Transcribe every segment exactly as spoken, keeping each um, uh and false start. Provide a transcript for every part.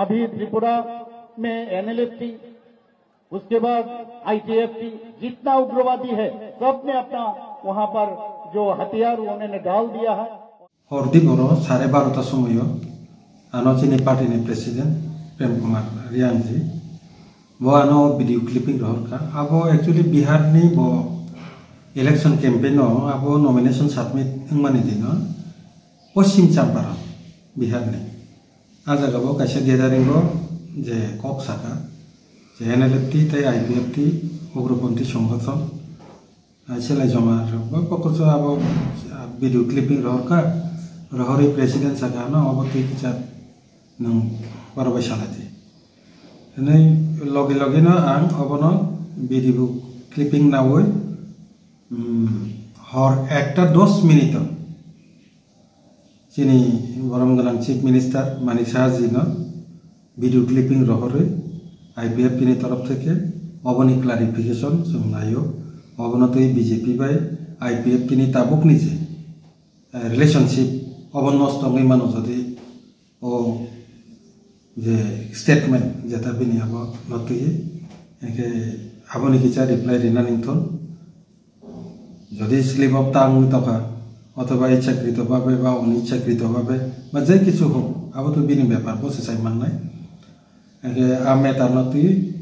अभी त्रिपुरा में एनएलएफटी, उसके बाद आईटीएफटी, जितना उग्रवादी है, सबने अपना वहां पर जो हथियार उन्होंने डाल दिया है। Hor di boro sare barota somoio ano chini party ni president Prem Kumar Reang ji bo ano video clipping rohor kha. Abo actually Bihar ni bo election campaign o abo nomination submit wngmani dino Poschim Champaran, Bihar ni. A jaga bo kaisa gathering o je kok saka je N L F T tei I P F T ugroponthi songothon, ah, selai joma rok bo pokoso abo, ah, video clipping rohor kha, rohorwi president saka ano obo twi kichar nwng borok bai salai di. Hwnwi logi logi no ang obono video clipping nawi, hmm, hor ekta dos minute o chini borom gwnang Chief Minister Manik Saha ji no video clipping rohorwi I P F T ni torof theke oboni clarification chwng naio. Obono twi B J P bai I P F T ni tabukni je, eh, relationship obo nosto wngwi mano, jodi o je statement jeta bini abo notwi, hwnkhe aboni kisa reply rina ningthun. Jodi slip of tongue wngwi tongkha, othoba ichhakrito babe ba onichhakrito babe ba je kichu hok, abo to bini bepar, bo se sai mannai. Hwnkhe a matter no twi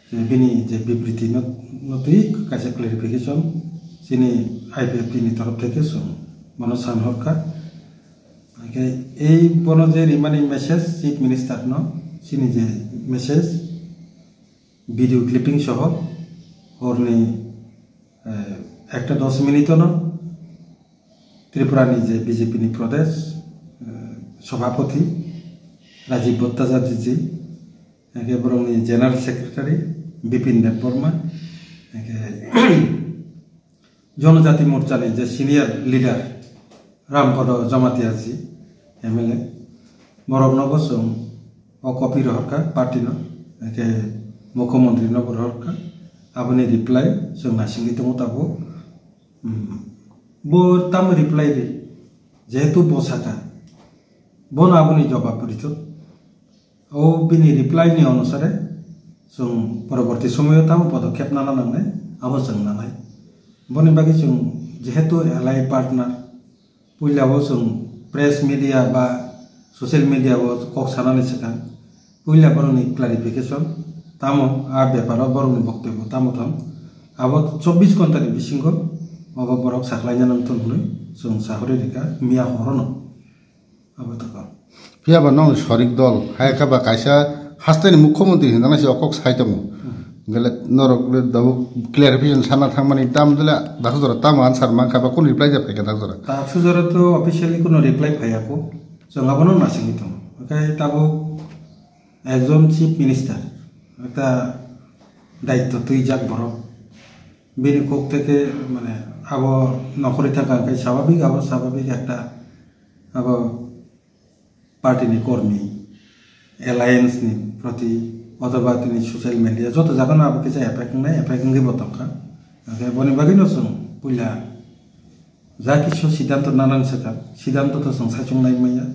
je bini je bibriti no, no twi kaisa clarification chini I P F T ni torof theke chwng bono san hor kha. Hwnkhe ei bono je rimani message Chief Minister no, chini je message, video clipping soho horni, eh, ekta dos minute no Tripura ni je B J P ni Pradesh, eh, Sabhapati Rajiv Bhattacharya ji, hwnkhe borokni General Secretary Bipin Debbarma, hwnkhe Jonojati Morcha ni je senior leader Rampada Jamatia ji, M L A, borokno bo chwng o copy rohor kha party no, hwnkhe Mukhyamantri no bo rohor kha, aboni reply chwng naisingwi tongo tabuk. Hmm. Bo tamo reply ri? Jehetu bo saka, bono aboni jobab rito. O bini reply ni onusare chwng poroborti somoyo tamo podokhep nana nangnai, abo chwng nanai. Boni bagwi chwng jehetu allied partner, puila o chwng press media ba social media o kok sanani swkang, puila borokni clarification tamo, a beparo borokni boktobyo tamo thang, abo chobbish ghonta ni bisingo obo borok saklaina nangthun hwnwi chwng sahori rikha miya horono. Abo to kok. Phiya ba nong sorik dol, hai kha ba kaisa hasteni mukhyamantri hinjana se o kok sai tongo. Hmm. Gele norok le dabu clarification sana thangmani tam dele dakha jora tamo answer mankha ba kun reply ja phaikha dakha jora. Dakha jora to officially kuno reply phaiya ko. Chwng abono nasingwi tongo. Okai tabuk ekjon chief minister, ekta daitto twijak borok. Bini kok theke, mane, abo nokhorwi thangkha hwnkhe swabhabik, abo swabhabik ekta abo party ni kormi, alliance ni proti, othoba tini social media joto jagano abo kisa effect wngnai, effect wngwi bo tongkha. Hwnkhe boni bagwino chwng puila ja kisu siddhanto nanani swkang, siddhanto to chwng saichung nai manya.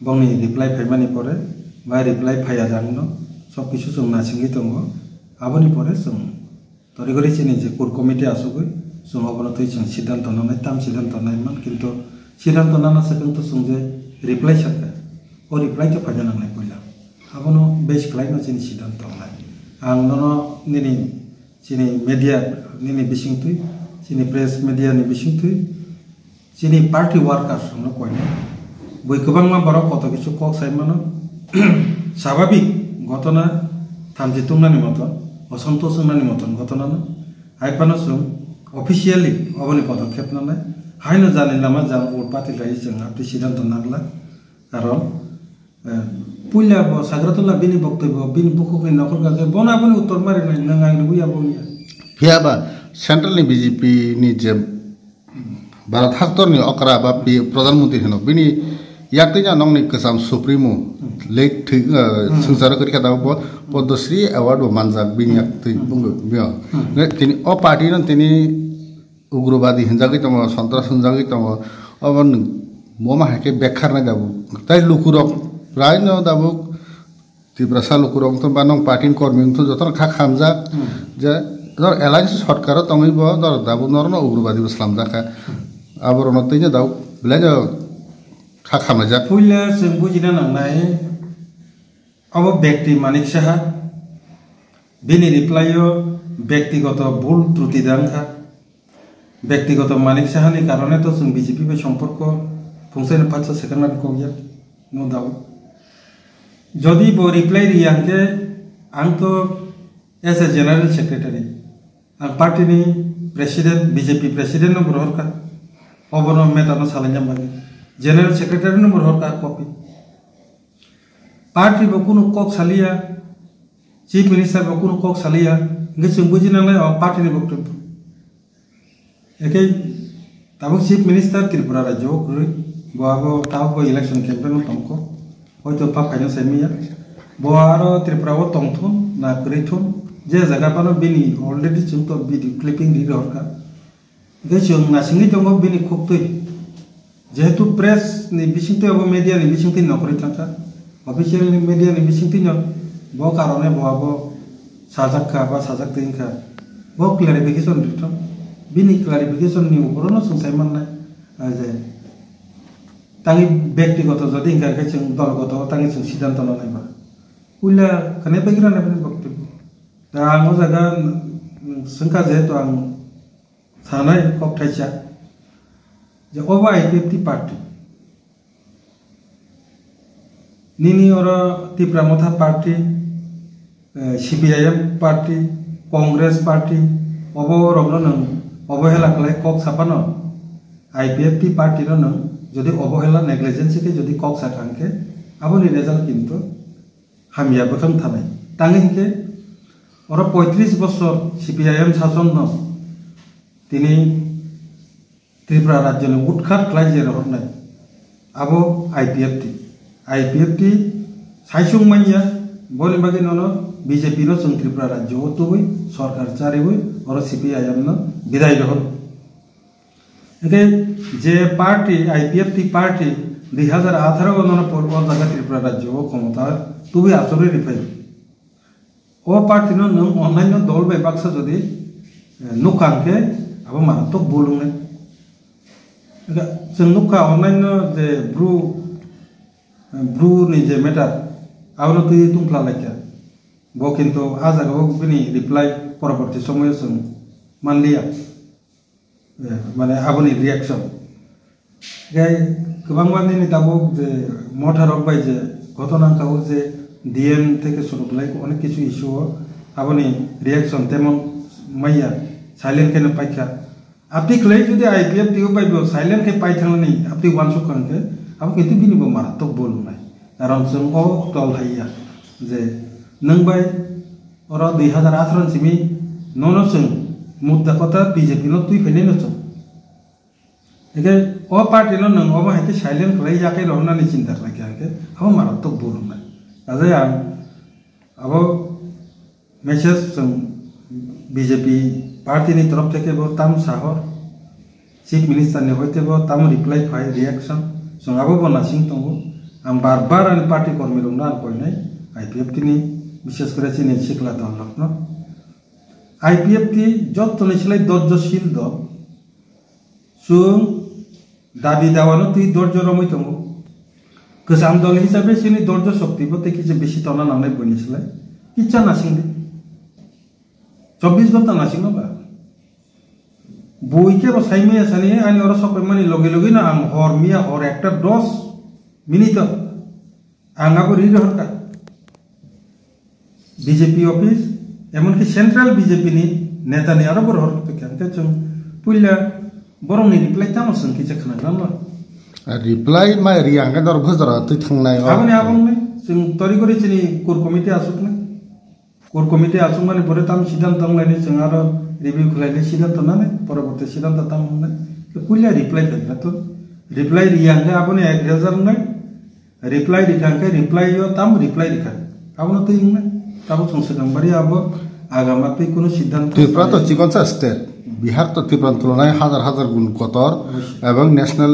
Bongni reply phaimani pore, bai reply phaiya jangno, sob kisu chwng nasingwi tongo. Aboni pore chwng Tori gori chini je core committee asugwi chwng obono twi chwng siddhanto nanai, tam siddhanto nai man, kintu siddhanto nana swkang to chwng je reply sakha, o reply to phaina nangnai puila. Abono base khlaino chini siddhanto wngnai. Ang nono nini chini media nini bisingtwi, chini press media ni bisingtwi, chini party workers rokno koinai. Bui kwbangma borok koto kisu kok sai mano. Swabhabik ghotona thamchi tungnani moton, osontos wngnani moton ghotona no. Hai phano chwng officially oboni podokkhep nanai. Haino jani lama jang ur pati lai chwng apni siddhanto nagla. Karon Eh, puila bo Sagratula bini boktoi bo, bini bukhukni nokhor gajai, bono aboni uttor mari nai, nwng ang rwui abo wngya. Phiya ba central ni B J P ni je Bharat haktor ni okra ba pi-, Pradhan Mantri hino, bini yaktwi no nongni kwcham Supremo, late thwi, eh, swngcharo kwrwi kha da bo Padma Shri award bo manjak bini yaktwi bungwi, bini. Ne tini o party no tini ugrobadi hinjagwi tongo, sontras hinjagwi tongo, obo nwng bo ma hai khe bekhar nai da bo. Tai lukurok Prai no dabuk Tiprasa lukurok wngtong ba nong party ni kormi wngtong jotono kha khamjak Hmm. je dor alliance sorkar o tongwi bo dor dabuk norno ugrobadi bo slamjak kha. Aborokno twino dabuk belai no kha khamlaijak. Puila chwng bujina nangnai, abo bekti Manik Saha, bini reply o bektigoto bhul truti da wngkha. Bektigoto Manik Sahani karone to chwng B J P bai somporko phungsaino patsa sekarnani kok ya, no doubt. Jodi bo reply riya hwnkhe, ang to as a general secretary, ang party ni president, B J P president no bo rohorkha, obono meta no salaina bagwi, general secretary no bo rohorkha copy. Party bo kunu kok saliya, chief minister bo kunu kok saliya, hwnkhe chwng buji nangnai o party ni boktobyo. Ekhe tabuk chief minister Tripura rajyo o kwrwi, bo abo tabuk bo election campaign o tongkho, hoito pa phaino sai manya, bo aro Tripura o tongthun na kwrwithun, je jaga phano bini already chwng to video clipping ri rohorkha. Hwnkhe chwng nasingwi tongo bini khuktwi. Jehetu press ni bisingtwi abo media ni bisingtwi nokrwi thangkha, official ni media ni bisingtwi no bo karone bo abo sajak kha ba sajak twi wngkha. Bo clarification rithok. Bini clarification ni uporo no chwng sai mannai, ah, je tangwi bektigoto jodi wngkha khe chwng dolgoto tangwi chwng siddhanto no naiba. Puila khane begira nai bini boktobyo. Da ang o jaga, mm, swngkha jehetu ang sanai kok thaisa je obo I P F T party. Nini oro Tipra Motha party, eh, C P I M party, Congress party, obo rokno nwng obohela khlai kok saphano I P F T party no nwng jodi obohela negligence khe jodi kok sakha hwnkhe aboni result kintu hamya bwkhang thanai. Tangwi hwnkhe oro poitris bosor C P I M sasonno tini Tripura rajyoni utkhat khlai je rohornai abo I P F T. I P F T saisung manya, boni bagwi nono B J P no chwng Tripura rajyo o tubui sorkar chariui oro C P I M no bidai rohor. Hwnkhe je party, I P F T party, dui hazar atharo o nono por-, o jaga Tripura rajyo o khomota tubui achugwi rwphai. O party no nwng onnaino dol bai baksa jodi, eh, nukha hwnkhe abo maratok bul wngnai. Hwnkhe chwng nukha onnaino je bru, eh, bru ni je matter, abono twi tungphla laikha. Bo kintu a jaga o bini reply poroborti somoyo chwng manliya. Eh, mane aboni reaction. Gai kwbangma nini tabuk je motha rok bai je ghotona wngkha o je D M theke suru khlai onek kichu issue o aboni reaction temon manya silent khe no paikha. Apni khlai jodi I P F T o bai bo silent khe pai thangni apni uansuk kha hwnkhe abo kintu bini bo maratok bol wngnai. Karon chwng o tol hai ya je nwng bai oro dui hazar atharo ni simi nono chwng mudda kotha B J P no twi phainai no chwng. Hingke o party no nwng omo hai khe silent khlai ya khe rohornani chinta khlai kha hingke abo maratok bul wngnai. Kaje ang abo message chwng B J P party ni torof theke bo tam sahor, Chief Minister ni hoite bo tam reply phai reaction, chwng abo bo nasing tongo. Ang bar bar ani party kormi rokno ang koinai, I P F T ni, bishes kore chini sikla dol rokno. I P F T jottoni silai dorjo sil dol. Chwng dabi dawano twi dorjo romwi tongo. Kwcham dol hisabe chini dorjo shokti bo tei kisa bisi tona nangnai buini silai. Kicha nasingdi. Chobbish ghonta nasingno ba. Bui kebo saimaya sani ani oro sokphaimani logi logi no ang hor miya hor ekta dos minute o ang abo ri rohorkha. B J P office, emonki central B J P ni neta ni aro bo rohor tongkha. Hingke chwng puila borokni reply tamo chwng kisa khwnagrano. Reply mai ri ang khe norok bwsajora twi thangnai o. Aboni abongni chwng tori gori chini core committee asuknai. Core committee asukmani pore tam siddhanto wnglainai chwng aro review khlainai siddhanto nanai, poroborti siddhanto tam wngnai. Puila reply phaikha to. Reply ri ang khe aboni ek result wngnai. Reply rikha hwnkhe reply o tam reply rikha. Abono twi wngnai. Tabuk chwng swkang bari abo agama twi kunu siddhanto Tripura to sanai. Chikonsa state. Bihar to Tripura ni tulonai hajar hajar gun kotor. Obviously. Ebong national,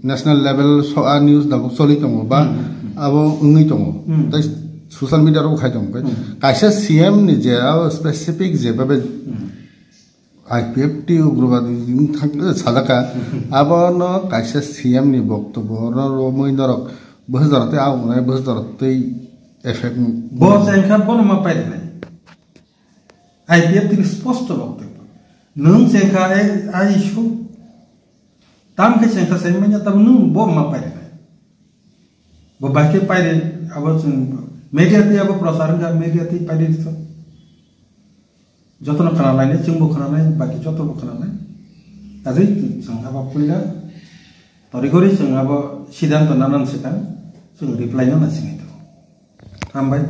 national level so a news dabuk choli tongo ba. Hmm, hmm, hmm. Abo wngwi tongo. Hmm. Tai social media rok khai tongo. Hmm. Kaisa C M ni je abo specific je babe Hmm. I P F T ugrobadi thang-, sajaka. Abono kaisa C M ni boktobo oro romwi norok bwsajora tei abo wngnai bwsajora tei effect. Bo chengkha bono ma pairwnai. I P F T ni sposto boktobo. Nwng chengkha ai, ai issue. Tam khe chengkha sai manya, tam nwng bo ma pairwnai. Bo bai khe pairi abo chwng media twi abo prochar wngkha, media twi pairi rwkha. Jotono khna lainai, chwngbo khna nai, baki jotobo khna nai. Tadwi chwng abo puila tori gori chwng abo siddhanto nanan swkang chwng reply no naisingwi tongo. Hambai.